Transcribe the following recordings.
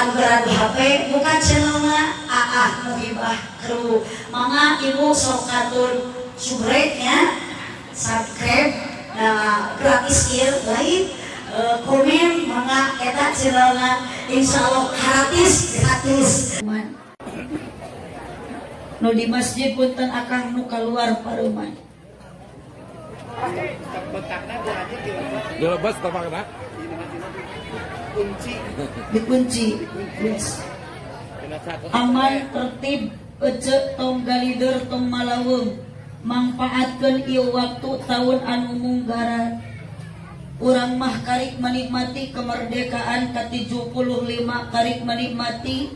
Anu beradu HP buka channelna Aah Muhibah Kru. Mangga ibu sok katur subrek nya, subscribe, nah, gratis ieu lain komen mangga eta channelna insyaallah gratis gratis. Nu di masjid punten akang nu keluar paruman. Dilebas tapakna. Kunci. Dikunci. Yes. Aman tertib ece tong galider tong malaweng mangpaatkeun ieu waktu tahun anu munggaran. Urang mah karik menikmati kemerdekaan ke-75, karik menikmati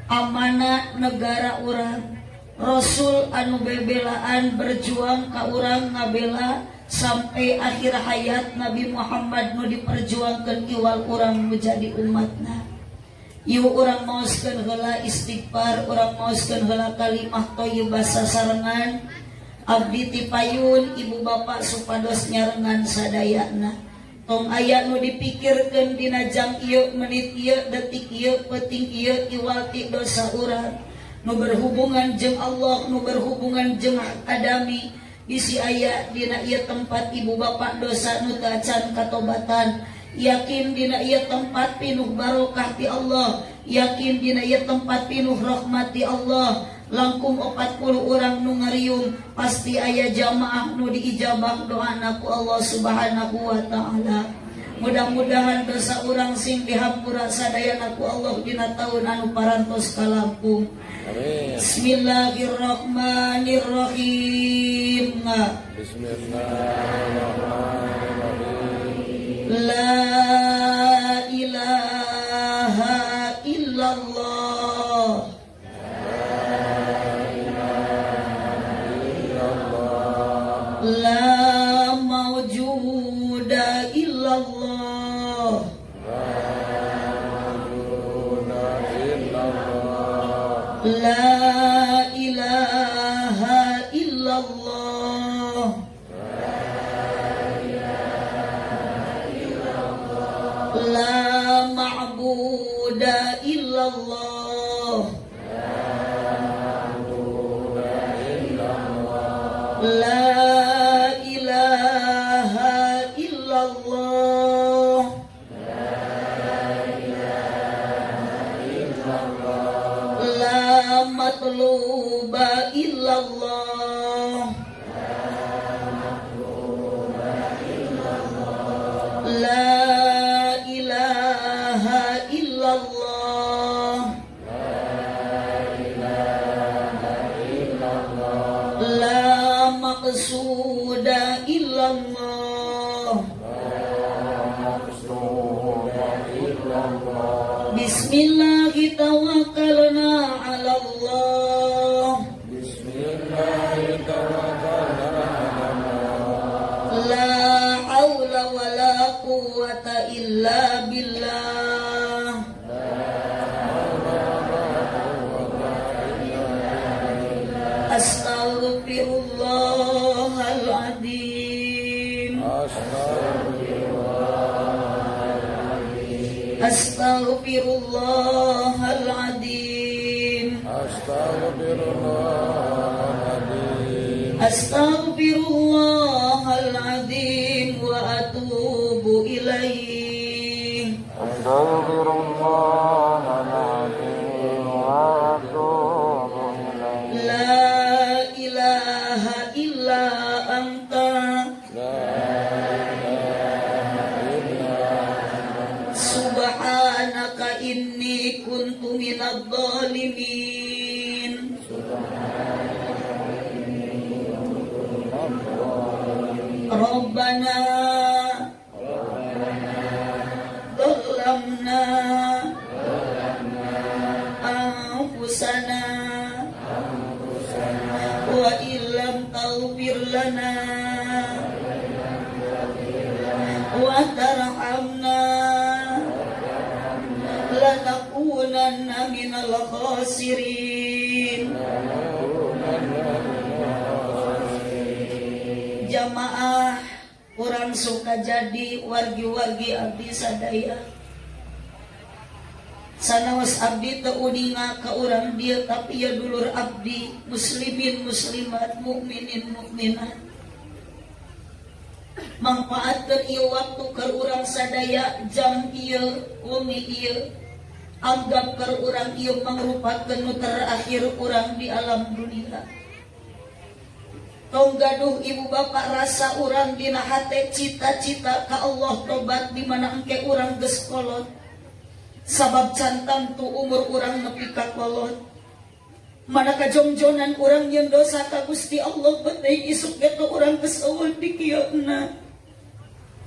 amanah negara urang. Rasul anu bebelaan berjuang ka urang ngabela sampai akhir hayat Nabi Muhammad nu diperjuangkeun iwal urang menjadi umatna. Yuk urang maoskeun heula istighfar, urang maoskeun heula kalimah thayyibah sasarengan. Abdi ti payun ibu bapak supados nyarengan sadayana. Tong aya nu dipikirkeun dina jam ieu, menit ieu, detik ieu, peuting ieu iwal ti dosa urang. Nu berhubungan jeung Allah, nu berhubungan jeung adami, bisi aya dina ieu tempat ibu bapak dosa nu teu acan katobatan. Yakin dina ieu tempat pinuh barokah ti Allah, yakin dina ieu tempat pinuh rahmat ti Allah. Langkung 40 orang nu ngariung pasti aya jamaah nu diijabah doana ku Allah Subhanahu wa taala. Mudah-mudahan dosa urang sing dihampura sadayana ku Allah dina taun anu parantos kalampung. Amin. Bismillahirrahmanirrahim. Bismillahirrahmanirrahim. La ilaha illallah. La mawjuda illallah. La ilaha illallah. La ma'buda illallah. La ilaha illallah. La matluba illallah. La ilaha illallah. La maqsuda illallah. Bismillahirrahmanirrahim. Tawakkalna ala Allah. Bismillahirrahmanirrahim. La haula wa la quwwata illa billah. Astaghfirullahaladzim. Astaghfirullahaladzim. Astaghfirullahaladzim. Astaghfirullahaladzim wa atubu ilaih. Astaghfirullahaladzim wa atubu ilaih. La ilaha illa anta. La ilaha illa anta. Subhanaka inni kuntu minadh dhalimin. Rabbana dhalamna anfusana wa illam taghfir lana wa tarhamna lanakunanna minal khasirin. Jamaah urang suka jadi wargi-wargi abdi sadaya. Sanaos abdi teu uninga ka urang dieu, tapi ya dulur abdi muslimin muslimat, mukminin mukminat, mangfaatkeun ieu waktu keur urang sadaya. Jam ieu, wengi ieu, anggap keur urang ieu mangrupakeun nu terakhir urang di alam dunia. Tong gaduh ibu bapak rasa urang dina hate cita-cita ka Allah tobat di mana engke urang geus kolot, sabab can tangtu umur urang nepi ka kolot. Mana kajongjonan urang nyeun dosa ka Gusti Allah, beuteung isuk ge urang geus euweuh di kieuna.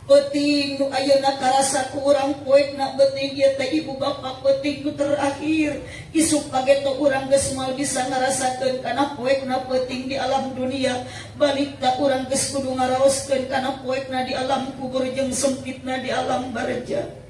Peuting nu ayeuna karasa ku urang poekna, beuting ieu teh ibu bapak peuting nu terakhir. Isuk pageto urang geus moal bisa ngarasakeun kana poekna peuting di alam dunia. Balik ka urang geus kudu ngaraoskeun kana poekna di alam kubur jeung sempitna di alam barzah.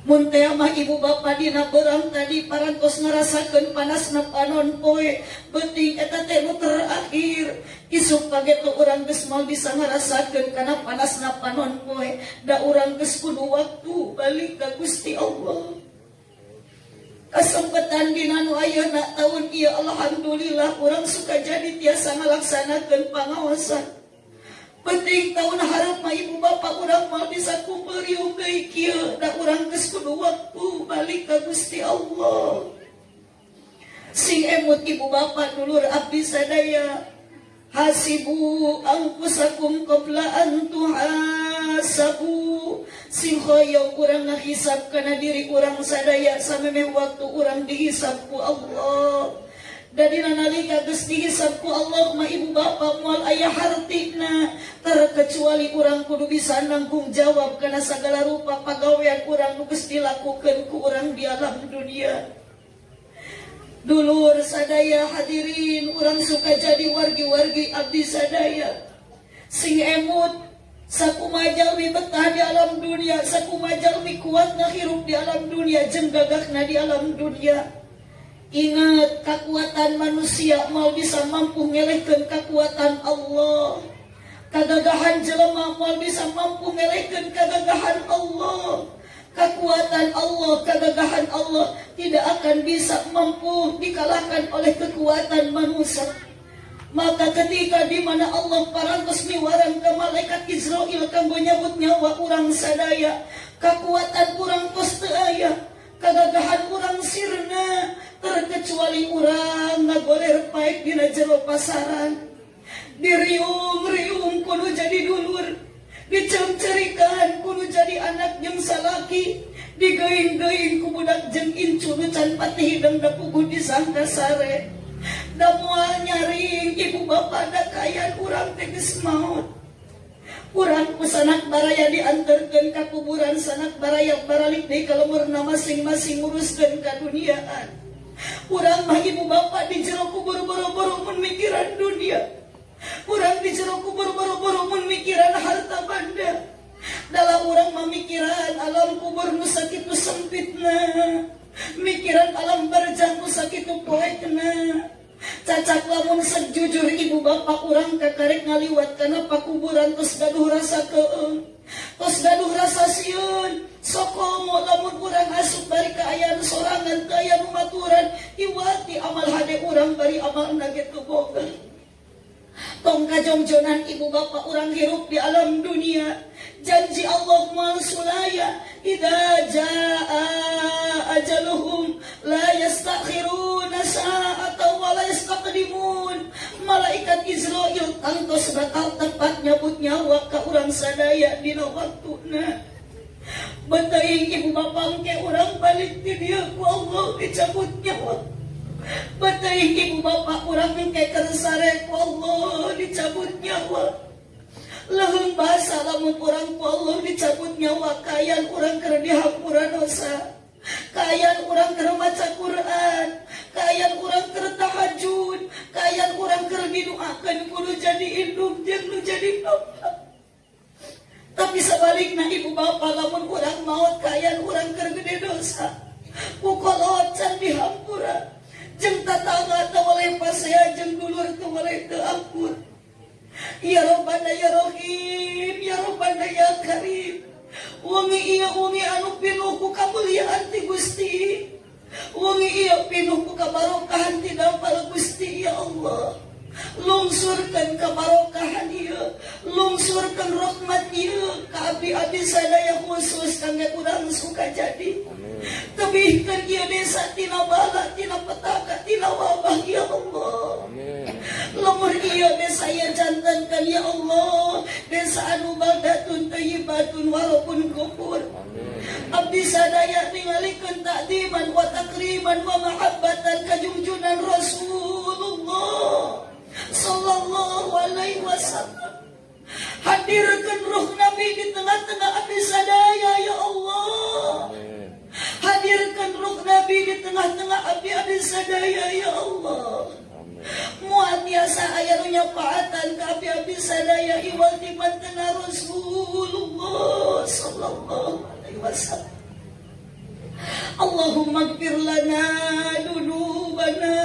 Mun teh mah ibu bapa dina beurang tadi parantos ngarasakeun panasna panon poe, beuting eta teh nu terakhir. Isuk pageto urang geus moal bisa ngarasakeun kana panasna panon poe, da urang geus kudu waktu balik ka Gusti Allah. Kesempatan dina nu ayeuna tahun ieu, alhamdulillah urang suka jadi tiasa ngalaksanakeun pangaosan. Penting tahun harap mah ibu bapak urang moal bisa kumpul riung deui kieu, da urang geus kudu waktu balik ka Gusti Allah. Sing emut ibu bapak, dulur abdi sadaya, hasibu anfusakum qabla an tuhasabu. Sing hoyong urang ngahisab kana diri urang sadaya samemeh waktu urang dihisab ku Allah. Dadina nalika geus dihisab ku Allah mah ibu bapak moal aya hartina, terkecuali urang kudu bisa nanggung jawab kana sagala rupa pagawean urang nu geus dilakukeun ku urang di alam dunia. Dulur sadaya, hadirin urang suka jadi, wargi-wargi abdi sadaya, sing emut sakumaha jalmi betah di alam dunia, sakumaha jalmi kuat hirup di alam dunia jeung gagahna di alam dunia. Ingat, kekuatan manusia moal bisa mampu ngelehkeun kekuatan Allah. Kagagahan jelema moal bisa mampu ngelehkeun kagagahan Allah. Kekuatan Allah, kagagahan Allah tidak akan bisa mampu dikalahkan oleh kekuatan manusia. Maka ketika di mana Allah parantos miwarang ke malaikat Izrail kanggo nyabut nyawa urang sadaya, kekuatan urang tos teu aya, kagagahan urang sirna, terkecuali urang ngagoler paek dina jero pasaran. Diriung-riung kudu jadi dulur, dicemcerikan kudu jadi anak jeung salaki, digeuing-geuing ku budak jeung incu nu can pati hideng da puguh disangka sare. Da moal nyaring ibu bapa, da kaayaan urang teh geus maot. Urang ku sanak baraya diantarkeun ka kuburan, sanak baraya baralik deui ka lemurna masing-masing nguruskeun kaduniaan. Urang mah ibu bapa di jero kubur boro-boro mun mikiran dunia. Urang di jero kubur boro-boro mun mikiran harta banda. Dalam urang mah mikiran alam kubur nu sakitu sempitna. Mikiran alam barzah nu sakitu poekna. Cacak lamun sejujur ibu bapak urang kakarek ngaliwat kana pakuburan tos gaduh rasa keung, tos gaduh rasa sieun. Sokomo lamun urang asup bari kaayaan sorangan, kaayaan maturan, iwati amal hade urang bari amal ge teu boga. Tong kajongjonan ibu bapak urang hirup di alam dunia. Janji Allah moal sulaya, idza jaa ajaluhum la yastakhiruna sa'atan wa la yastaqdimun. Malaikat Izrail tangtos bakal tepat nyabut nyawa ka urang sadaya dina waktuna. Beuteung ibu bapak engke urang balik di dieu ku Allah dicabut nyawa. Beuteung ibu bapak urang engke keur sare ku Allah dicabut nyawa. Leuheung basa lamun urang ku Allah dicabut nyawa kaayaan urang keur dihampura dosa. Kaayaan urang keur maca Quran, kaayaan urang keur tahajud, kaayaan urang keur didoakeun kudu jadi indung jeung nu jadi bapak. Tapi sebaliknya ibu bapak lamun urang maot kaayaan urang keur gede dosa. Ku kolot can dihampura. Jeung tatangga teu boleh pasea, jeung dulur teu boleh teu ampun. Ya Rabbana ya Rahim, ya Rabbana ya Karim. Wengi ieu wengi anu pinuh ku kamuliaan ti Gusti. Lungsurkeun kabarokahan ieu, lungsurkeun rahmat ieu ka abdi-abdi sadaya khusus kangge urang Sukajadi. Tebihkeun ieu desa tina bala, tina petaka, tina wabah ya Allah. Amin. Lembur ieu desa ieu jantenkeun ya Allah, desa anu baldatun thayyibatun walaupun kufur. Amin. Abdi sadaya ningalikeun takdiman wa takriman wa mahabbatan kajungjunan Rasulullah sallallahu alaihi wasallam. Hadirkeun ruh Nabi di tengah-tengah abdi sadaya ya Allah. Amin. Hadirkan ruh Nabi di tengah-tengah abdi-abdi sadaya ya Allah. Amin. Moal tiasa aya nu nyapaatan ka abdi-abdi sadaya iwal ti mantena Rasulullah sallallahu alaihi wasallam. Allahumma gfir lana dunubana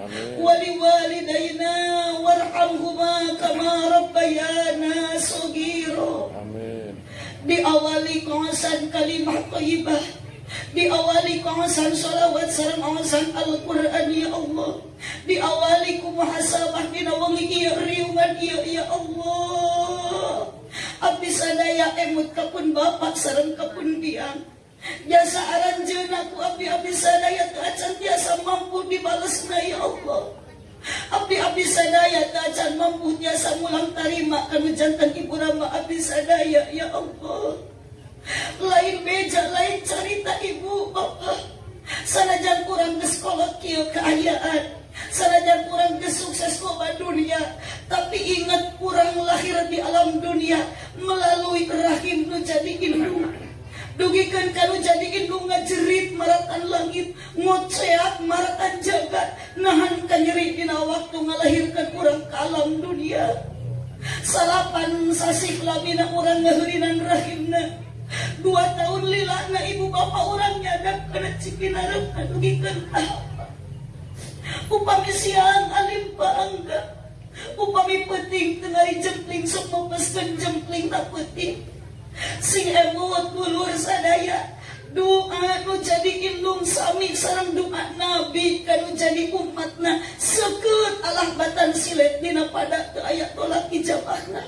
Amin. wa liwalidayna warhamhuma kama rabbayana saghira. Amin. Diawali kawasan kalimah thayyibah, diawali kawasan sholawat sareng awasan Al-Qur'an ya Allah. Diawali ku muhasabah dina wengi ieu riungan ieu ya Allah. Abdi sadaya emut kapun bapak sareng kapun biang. Jasa aranjeunna ku abdi-abdi sadaya teu acan tiasa mampu dibalesna ya Allah. Abdi-abdi sadaya teu acan mampu tiasa mulang tarima kanu janten ibu rama abdi sadaya ya Allah. Lain beja, lain carita ibu bapak. Sanajan kurang geus kolot kieu kaayaan, sanajan kurang geus sukses loba dunia, tapi ingat kurang lahir di alam dunia melalui rahim nu jadi indung. Dugikeun kanu jadi indung ngajerit maratan langit, ngoceak maratan jagat, nahan kanyeri dina waktu ngalahirkeun urang ka alam dunia. 9 sasih lamina urang ngaheurinan rahimna. 2 tahun lilana ibu bapak urang nyadak kana cipinareup dugikeun ka upami siang alim paangga, upami peuting teu ngarijempling sok mopeskeun jempling na peuting. Sing emut dulur sadaya, doa nu jadi indung sami sareng doa nabi kanu jadi umatna seukeut alah batan silet dina pada teu aya tolak ijabahna.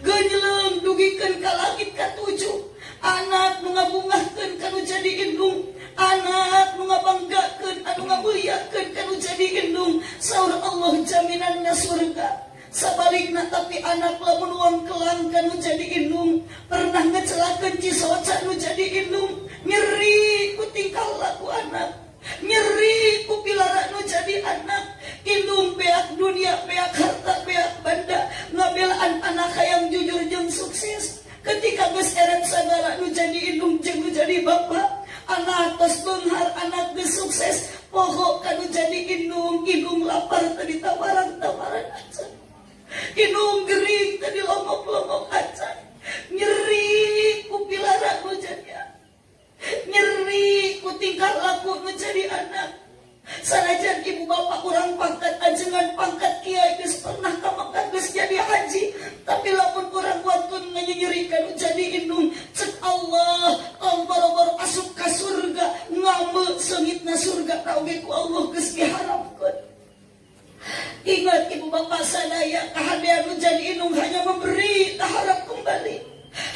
Geunyeuleng dugikeun ka langit katujuh, anak nu ngabungahkeun kanu jadi indung, anak nu ngabanggakeun anu ngamuliakeun kanu jadi indung, saur Allah jaminanna surga. Sabalikna tapi anak lamun wong kelang kanu jadi indung, pernah ngecelakeun cisoca nu jadi indung, nyeri ku tingkah laku anak, nyeri ku pilara nu jadi anak. Indung beak dunia, beak harta, beak banda, ngabelaan anak hayang jujur jeung sukses. Ketika geus eret sagala nu jadi indung jeung nu jadi bapak, anak tos beunghar, anak geus sukses, poho kanu jadi indung, indung lapar tadi tawaran-tawaran acan, indung gering tadi longok-longok acan, nyeri ku pilara nu jadi anak, nyeri ku tingkah laku nu jadi anak. Sanajan ibu bapak urang pangkat ajengan pangkat kiai geus pernah ka Makkah geus jadi haji, tapi lamun urang wantun nganyeri kanu jadi indung, cek Allah tong boro-boro asup ka surga, ngame seungitna surga ka oge ku Allah geus diharamkeun. Ingat ibu bapak sadaya, kahadean nu jadi indung hanya memberi tak harap kembali,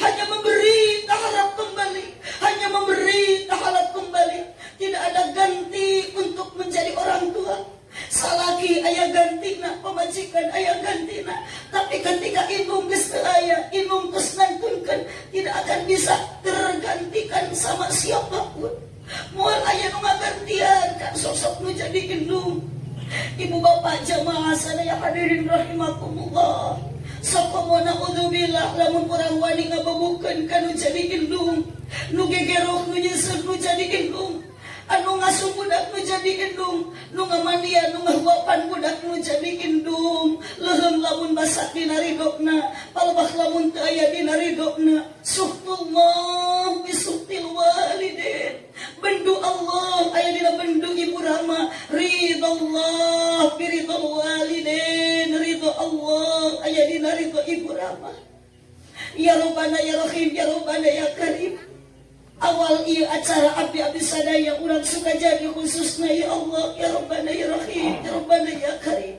hanya memberi tak harap kembali, hanya memberi tak harap kembali. Tidak ada ganti untuk menjadi orang tua. Salaki aya gantina, pamajikan aya gantina, tapi ketika indung geus teu aya, indung geus ngantunkeun, tidak akan bisa tergantikan sama siapapun. Moal aya nu ngagantian kan sosok nu jadi indung. Ibu bapak jamaah sadaya hadirin rahimakumullah. Sakomo naudzubillah lamun urang wani ngabebukeun kanu jadi indung, nu gegeroh nu nyeuseuh nu jadi indung, anu ngasuh budak nu jadi indung, nu ngamandian nu ngahuapan budak nu jadi indung. Leuheung lamun basak dina ridona, palebah lamun teu aya dina ridona. Suhtullah bisuhtil walidin, bendu Allah aya dina bendu ibu rama. Ridallah biridal walidin, ridho Allah aya dina ridho ibu rama. Ya Rabbana ya Rahim, ya Rabbana ya Karim. Awal ieu acara abdi-abdi sadaya urang Sukajadi khususna ya Allah ya Rabbana ya Rahim ya Rabbana ya Karim.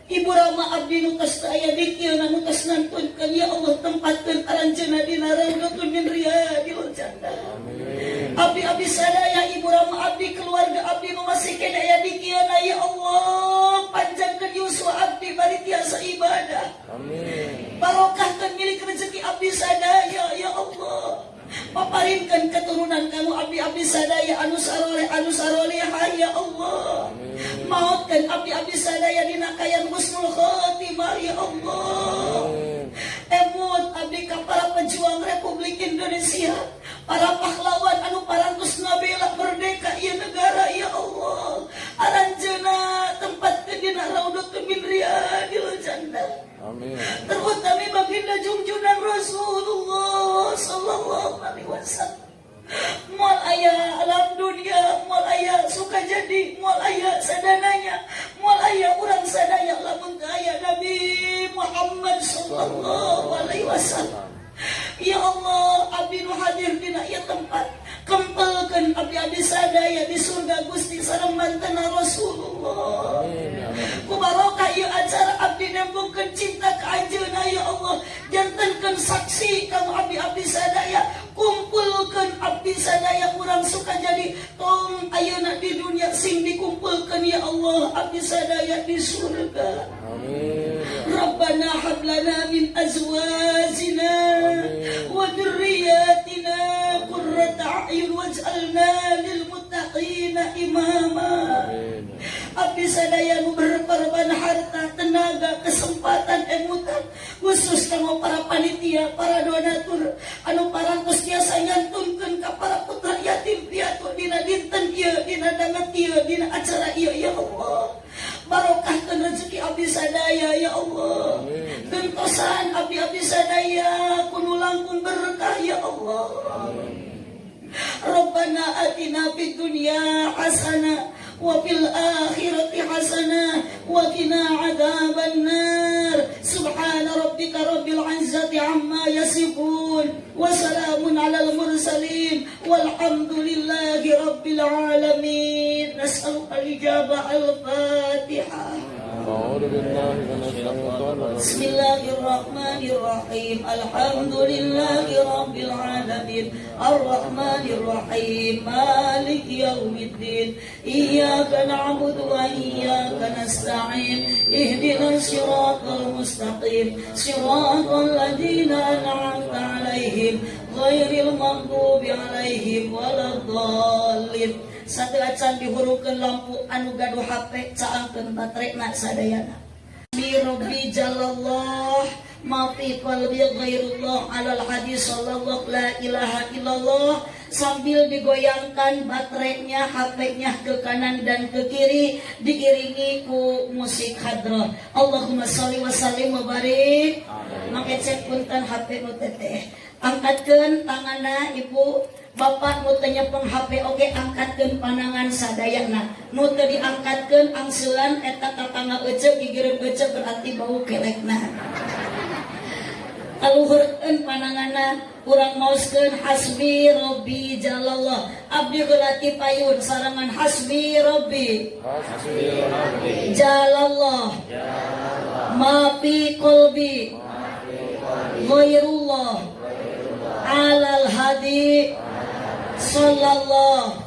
Ibu Rama abdi nu tos teu aya di kieu nu tos ngantunkeun, ya Allah, tempatkeun aranjeunna dina raudhatun min riyadil jannah. Abdi-abdi sadaya, Ibu Rama abdi, keluarga abdi nu masih keneh aya di kieu, ya Allah, panjangkeun yuswa abdi bari tiasa ibadah. Amin. Barokahkeun milik rezeki abdi sadaya, ya Allah. Paparinkeun keturunan kamu abdi-abdi sadaya anu saroleh, anu sarolehah, ya Allah. Mautkeun abdi-abdi sadaya dina kaayaan husnul khotimah, ya Allah. Amin. Emut abdi ka para pejuang Republik Indonesia, para pahlawan anu parantos ngabela merdeka ieu negara, ya Allah. Aranjeuna tempatkeun dina raudhatun min riyadil jannah. Amin. Terutama baginda junjunan Rasulullah sallallahu alaihi wasallam. Moal aya alam dunia, moal aya suka jadi, moal aya sadananya, moal aya urang sadaya lamun teu aya Nabi Muhammad sallallahu alaihi wasallam. Ya Allah, abdi nu hadir dina ieu tempat, kempelkeun abdi-abdi sadaya di surga Gusti sareng mantena Rasulullah. Amin. Amin. Ku barokah ieu acara abdi nembongkeun cinta ka anjeunna, ya Allah, jantenkeun saksi kamu abdi-abdi sadaya, kumpulkeun abdi sadaya urang suka jadi tong ayeuna di dunia, sing dikumpulkeun, ya Allah, abdi sadaya di surga. Amin. Rabbana hab lana min azwajina wa dhurriyyatina qurrata a'yun waj'alna lil muttaqina imama. Amin. Abdi sadaya nu berkorban harta, tenaga, kesempatan, emutan, khusus kanggo para panitia, para donatur anu parantos tiasa nyantunkeun ka para putra yatim piatu dina dinten ieu, dina danget ieu, dina acara ieu, ya Allah. Barokahkeun rezeki abdi sadaya, ya Allah. Amin. Gentosan abdi-abdi sadaya kudu langkung berkah, ya Allah. Rabbana atina fid dunya hasanah wa fil akhirati hasanah wa qina adzaban nar. Subhana rabbika rabbil izzati amma yasifun wa salamun alal mursalin walhamdulillahi rabbil alamin. Nas'aluka al-ijabah. Al-Fatihah. أعوذ بالله من الشيطان الرجيم. بسم الله الرحمن الرحيم. الحمد لله رب العالمين الرحمن الرحيم مالك يوم الدين إياك نعبد وإياك نستعين اهدنا الصراط المستقيم صراط الذين أنعمت عليهم غير المغضوب عليهم ولا الضالين. Sateuacan dihurungkeun lampu, anu gaduh HP caangkeun baterena sadayana. Bi Rabbi jalallah ma fi qalbi ghairullah alal hadis sallallahu la ilaha illallah, sambil digoyangkan baterainya HP-nya ke kanan dan ke kiri diiringi ku musik hadroh. Allahumma sholli wa sallim wa barik. Make cek punten HP nu teteh, angkatkeun tanganna. Ibu bapak nu teu nyepeng HP oge angkatkeun panangan sadayana. Nu teu diangkatkeun angsulan eta tatangga ece, gigireun ece, berarti bau kelekna. Kaluhurkeun pananganna, urang maoskeun hasbi robbi jalallah. Abdi heula ti payun sarangan, hasbi robbi Hasbi Rabbi jalallah ma fi qalbi ghairullah alal hadi sallallahu.